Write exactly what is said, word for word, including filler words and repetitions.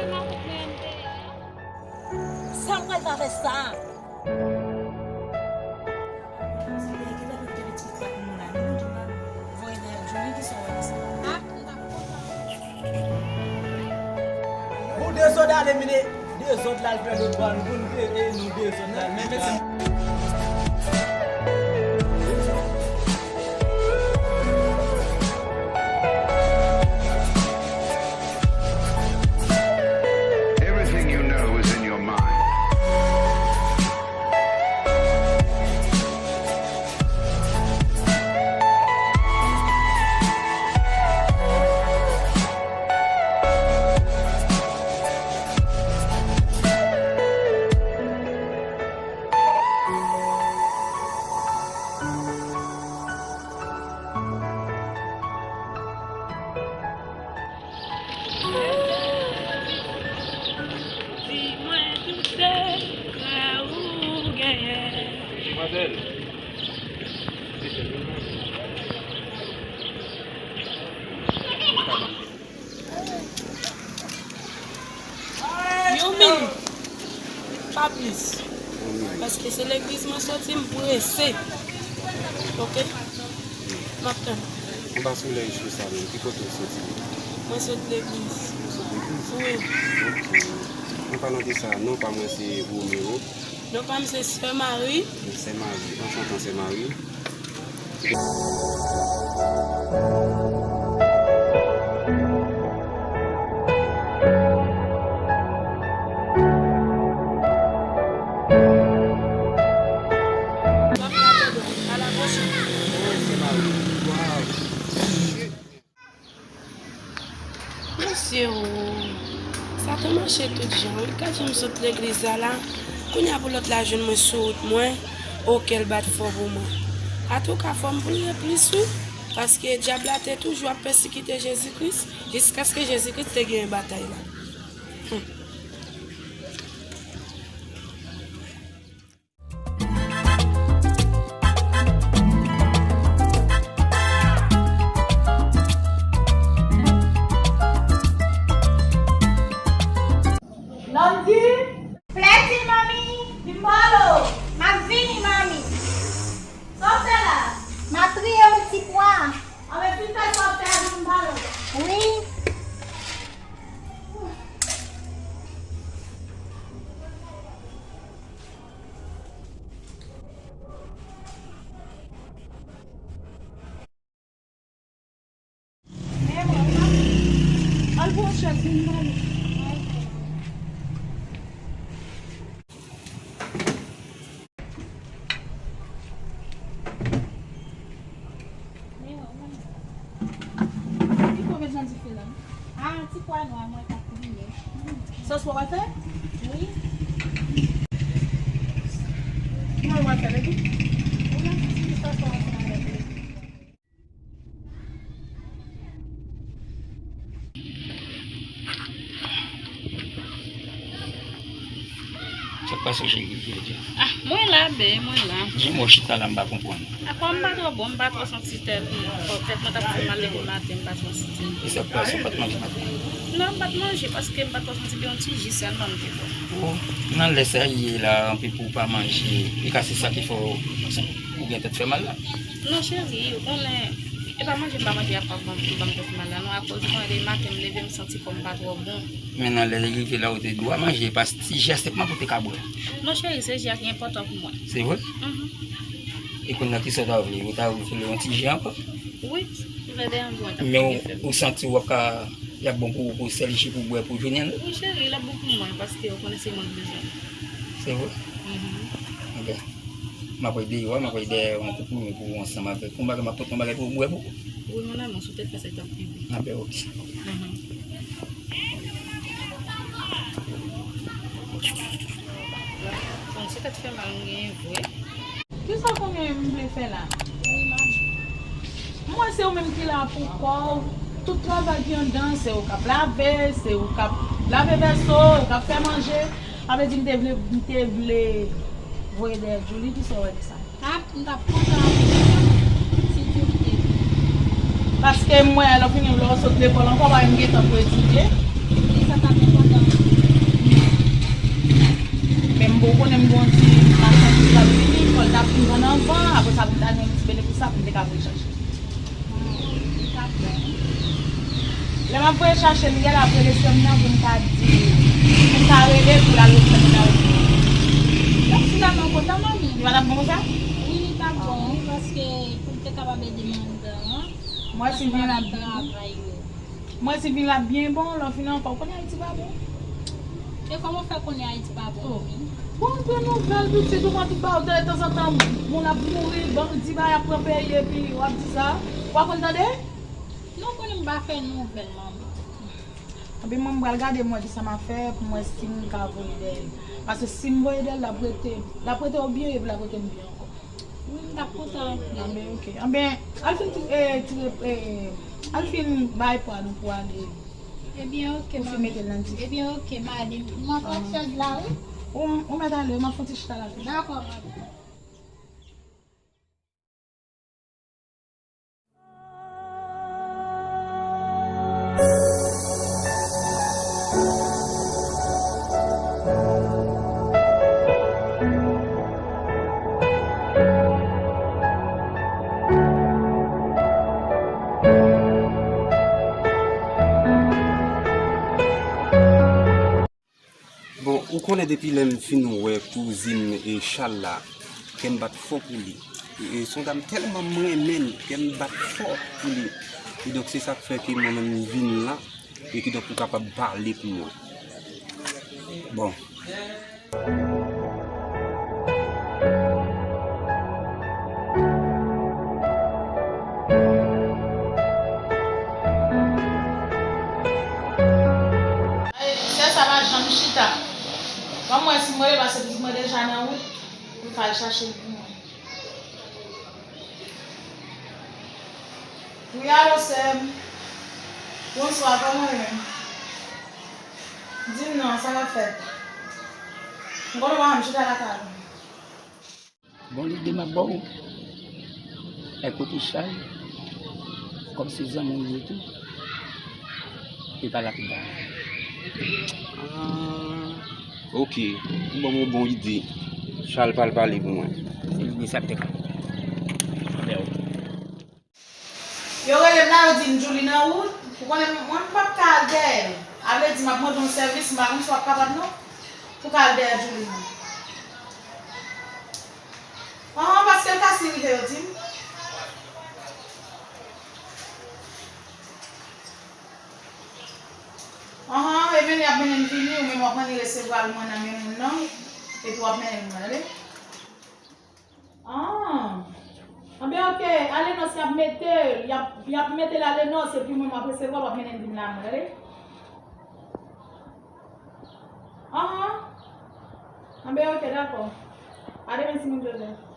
Sa m pral fè avè sa? Pou dezòd ale, mine dezòd la, l fè lòt bò, nou konn veye nou dezòd la, men, men se Everything you know is in your mind. Di mwen tout sekrè ou genyen. Madèl. Yon minit. Pa plis. Paske se legliz mwen soti, m prese. Oke? M ap tann. Anba solèy cho sa menm, ki kote w soti? Mwen sot legliz. Ou sot legliz? Wi. Oke. An palan de sa, non pa mwen se Romero. Non pa m se Sè Mari. Sè Mari. Anchantan, Sè Mari. Mesye o, sa te mache tout jan wi. Gad jan m sot legliz la la. Kounye a pou lòt la jwenn mwen sou wout mwen, o kè l bat fò pou mwen. Atouka, fò m priye plis wi, paske dyab la te toujou ap pèsekite Jezi Kris, jiskaske Jezi Kris te genyen batay la. Hmm. Landy! Plèzi, manmi! Vin ba w dlo! M ap vini, manmi! Sa w fè la? M ap triye yon ti pwa. Anben, fin fè sa w ap fè a, vin ba w dlo. Wi. Al pran chèz, vin pale. Ki pwa w met nan dife la? Ah, ti pwa nwa mwen k ap griye. Sòs pwa w ap fè? Wi. Mwen w ap fè, baby. Ou nan ti sòs pwa ansanm avèk li. Sa k pase, cheri, jodi a? Ah, mwen la, bè, mwen la. Di m, w chita la, m pa konprann. Akò m pa twò bon, m pa twò santi tèt, tèt mwen t ap fè m mal depi maten, m pa twò santi. E sa k pase, w pa t manje maten? Non, m pa t manje paske m pa twò santi byen, yon ti ji sèlman m te bwè. O, nan lè sa ye la, anpi pou w pa manje, e ka se sa ki fè w, ou gen tèt fè mal la? Non, cheri, ou konnen, e pa manje m pa manje a k ap ban m, ban m tèt mal la, non, akoz ou konnen depi maten m leve, m santi kò m pa twò bon. Men nan lè li rive la, ou te dwa manje, e pa ti ji a sèlman pou w te ka bwè. Non, cheri, se ji a ki enpòtan pou mwen. Se vre? Mhm. E kounye a, kisa w ta vle? Ou ta vle yon ti ji ankò? Wi, si w vle, dèyè yon ti mwen t ap fè. Men ou, ou santi w ap ka, y ap bon pou ou, pou sèl ji pou w bwè pou jounen an? Wi, cheri, l ap bon pou mwen, paske ou konnen se mwen k bezwen. Se vre? Mhm. Oke. M ap rete deyò a, m ap rete dèyè yon konprime pou ou ansanm avèk yon bagay, m ap pote yon bagay pou ou bwè pou ou. Wi, mon amour, si w te fè sa, li t ap pi bon. Anben, oke. Mhm. Bon, se tèt fè mal m genyen vre. Kisa w konnen m vle fè la? Wi, manmi. M wè se ou menm ki la pou kò w. Tout travay ki anndan, se ou k ap lave, se ou k ap lave vèso, ou k ap fè manje. Sa vle di m te vle, m te vle voye dèyè Djouly, kisa w wè de sa? Ah, m t ap kontan anpil, si Dye vle. Paske m wè lè w fini, lè w sot lekòl ankò, w pa menm gen tan pou etidye. Wi, sa t ap enpòtan. Men m poko konnen, m gon ti machandiz k ap vini, fò l ta fin vann anvan, apre sa pou m ta jwenn ti bele pou sa pou m te ka voye chache. Lè m ap voye chache l, Miguel ap rele sè m nan pou m ka di, pou m ka rele pou l al reklame nan rezo. Donk, finalman, kontan, manmi? Li pa t ap bon konsa? Wi, li t ap bon, wi, paske pou l te kapab ede m anndan an. Mwen si vin la travay yo. Mwen si vin la byen bon, lè w fin ankò, w konnen Ayiti pa bon. E kòman w fè konnen Ayiti pa bon, manmi? Bon, m pran nouvèl pitit ou, mwen tout ba w tande tanzantan, moun ap mouri, bandi bay ap pran peyi, epi w ap di sa. W pa konn tande? Non, konnen m pa fè nouvèl, manmi. Anben, mwen, m pral gade mwen kisa m a fè pou mwen si m ka voye dèyè l. Paske si m voye dèyè l, l ap rete, l ap rete w byen, epi l ap rete m byen ankò. Wi, m t ap kontan anpil. Anben, oke. Anben, al fin ti-, eh, tire, eh, al fin bay pwa nou pou ale. Ebyen, oke, manmi. Pou fin mete l nan dife. Ebyen, oke, m ale. M ap pran chèz la, wi. Ou, ou mèt ale, m ap fè yon ti chita la tou. Dakò, manmi. Bon, ou konnen depi lè m fin wè kouzin e Chal la, kè m bat fò pou li. E, e se yon dam tèlman m renmen l, kè m bat fò pou li. E donk, se sa k fè ke mwen menm m vin la, e kidonk ou kapab pale pou mwen. Bon. Ay, sè sa pa janm chita. Ban m wè si m rele, paske pitit mwen deja nan wout pou l ka al chache l pou mwen. Wi, alo, sè m. Bonswa, kòman w ye menm? Di m non, sa k ap fèt? M konnen w pa janm chita lakay ou. Bon, lide m ap ba w, e kote Chal, kòm se zanmi w ye tou, e pa l ap ba w. Ah, oke, ou ban m yon bon ide. Chal pral pale pou mwen. Se lide sa k te ka. Anben, oke. Yo rele m la, yo di m Djouly nan wout. Ou konnen mwen, m p ap ka al dèyè l. A vle di, m ap mande yon sèvis, m pa konn si w ap kapab non, pou w ka al dèyè Djouly nan. Anhan, paske l ka si rive, yo di m. Anhan, ebyen, y ap mennen m vini, ou menm w ap annik resevwa l mwen nan men moun nan, epi w ap mennen l mwen, tande? Ah. Anben, oke, Alenos y ap mete l, y ap, y ap mete l Alenos, epi mwen m ap resevwa l, w ap mennen l vin la mwen, tande? Ahan. Anben, oke, dakò. A demen, timoun Jozèf.